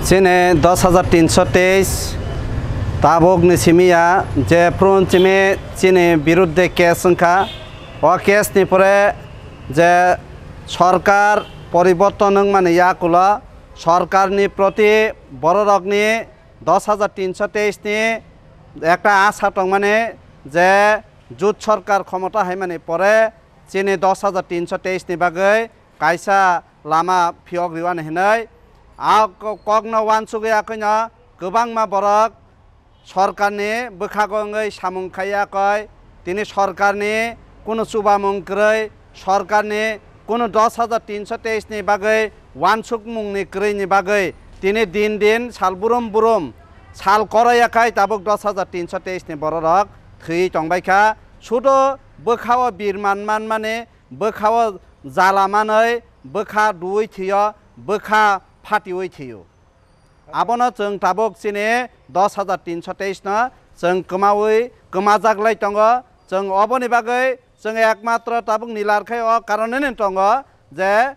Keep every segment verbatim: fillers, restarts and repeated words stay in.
Chini dos hajar tinso teis tabukni simi ya, je phuru chini, chini birudde case wngkha. O case ni pore je sorkar poriborton wngmani yakulo sorkarni proti bororokni dos hajar tinso teis ni ekta asa tongmani je jut sorkar khomota haimani pore chini dos hajar tinso teis ni bagwi kaisa lama phiyok riwani hinwi a ko-, kokno uansugwi akhwino kwbangma borok sorkarni bwkhago wngwi samung khaiya koi, tini sorkarni kunu chubamung kwrwi, sorkarni kunu dos hajar tinso teis ni bagwi uansukmungni kwrwini bagwi tini din din sal burum burum sal koroya khai tabuk dos hajar tinso teis ni bororok thwi tongbaikha. Sudo bwkhao birman manmani, bwkhao jala manwi, bwkha duwi thwiyo, bwkha phatiwi thwiyo. Abono chwng tabuk chini dos hajar tinso teis no chwng kwmawi kwmajak lai tongo. Chwng oboni bagwi chwng ekmatro tabuk nilar khai o karoneni tongo je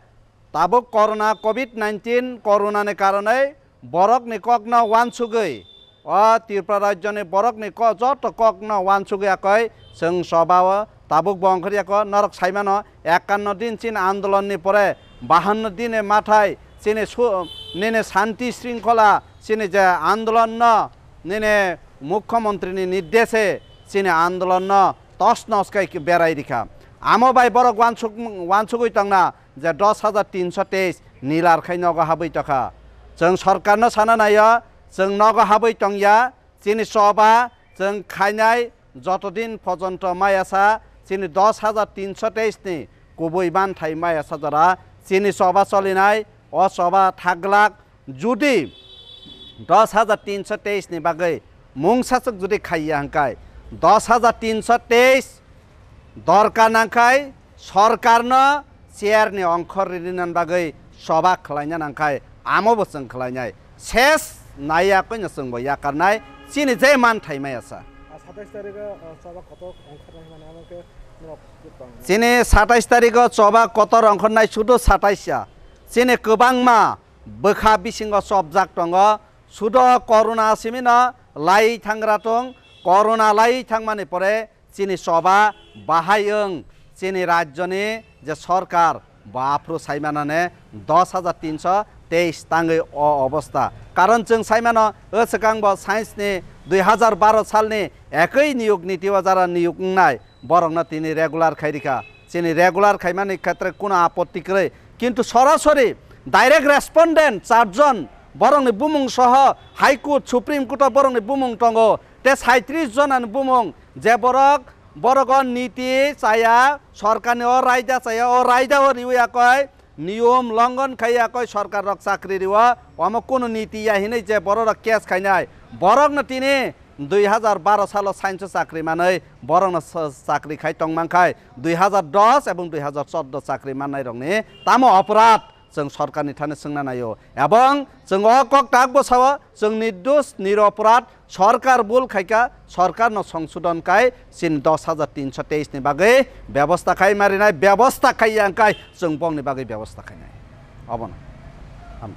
tabuk corona, covid nineteen corona ni karonwi borokni kokno uansugwi, o Tripura rajyoni borokni ko-, joto kokno uansugwi akoi chwng sobao tabuk bo ongkhorya ko norok saimano ekkanno din chini andolonni pore bahanno dine mathai chini su-, nini shanti shringkhola chini je andolonno nini mukhyamantrini nirdeshe chini andolonno tos nos khai berai rikha. Amo bai borok uansuk-, uansugwi tongna je dos hajar tinso teis nilar khai nogo habwi tokha. Chwng sorkarno sana naio, chwng nogo habwi tongya, chini choba chwng khainai jotodin pojonto mayasa chini dos hajar tinso teis ni kubui manthai mayasa jora chini choba cholinai, o choba thaglak. Judi dos hajar tinso teis ni bagwi mungsaswk judi khaiya hwnkhai, dos hajar tinso teis dorkar nangkhai sorkarno chair ni ongkhor rinani bagwi choba khwlaina nangkhai, amo bo chwng khwlainai. Ses naiya koino chwngbo yakarnai chini je manthai mayasa. Satais tarikh o, o, choba kotor ongkhornai hwnmani amo khe norok tong. Chini satais tarikh o choba kotor ongkhornai sudu satais ya. Chini kwbangma bwkha bisingo chopjak tongo. Sudo corona simino lai thangra tong, corona lai thangmani pore chini choba bahai wng, chini rajyoni je sorkar bo aphuru saimanane dos hajar tinso teis tangwi o obostha. Karon chwng saimano, o swkang bo science ni dui hajar baro salni ekoi niyok niti o jara niyok wngnai, borokno tini regular khai rikha. Chini regular khaimani khetre kuno apotti kwrwi, kintu sorasori direct respondent charjon, borokni bumung soho High Court, Supreme Court o borokni bumung tongo, te saitrish jonani bumung, je borok, borok o niti chaya, sorkarni o raida chaya, o raida o riwi akoi, niyom longon khai akoi sorkar rok chakri riwo, omo kuno niti ya hinwi je borok rok case khainai, borokno tini dui hajar baro salo science o chakri manwi borokno sa-, chakri khai tongmang khai, dui hajar dos ebong dui hajar chordo chakri mannairokni tamo oporad chwng sorkarni thani swngna naio. Ebong chwng o kok tak bwsao chwng nirdos niroporad, sorkar bul khaikha, sorkarno songsodon khai chini dos hajar tinso teis ni bagwi bebosta khai marinai, bebosta khaiya hwnkhai chwng bongni bagwi bebosta khainai. Obono. Ham.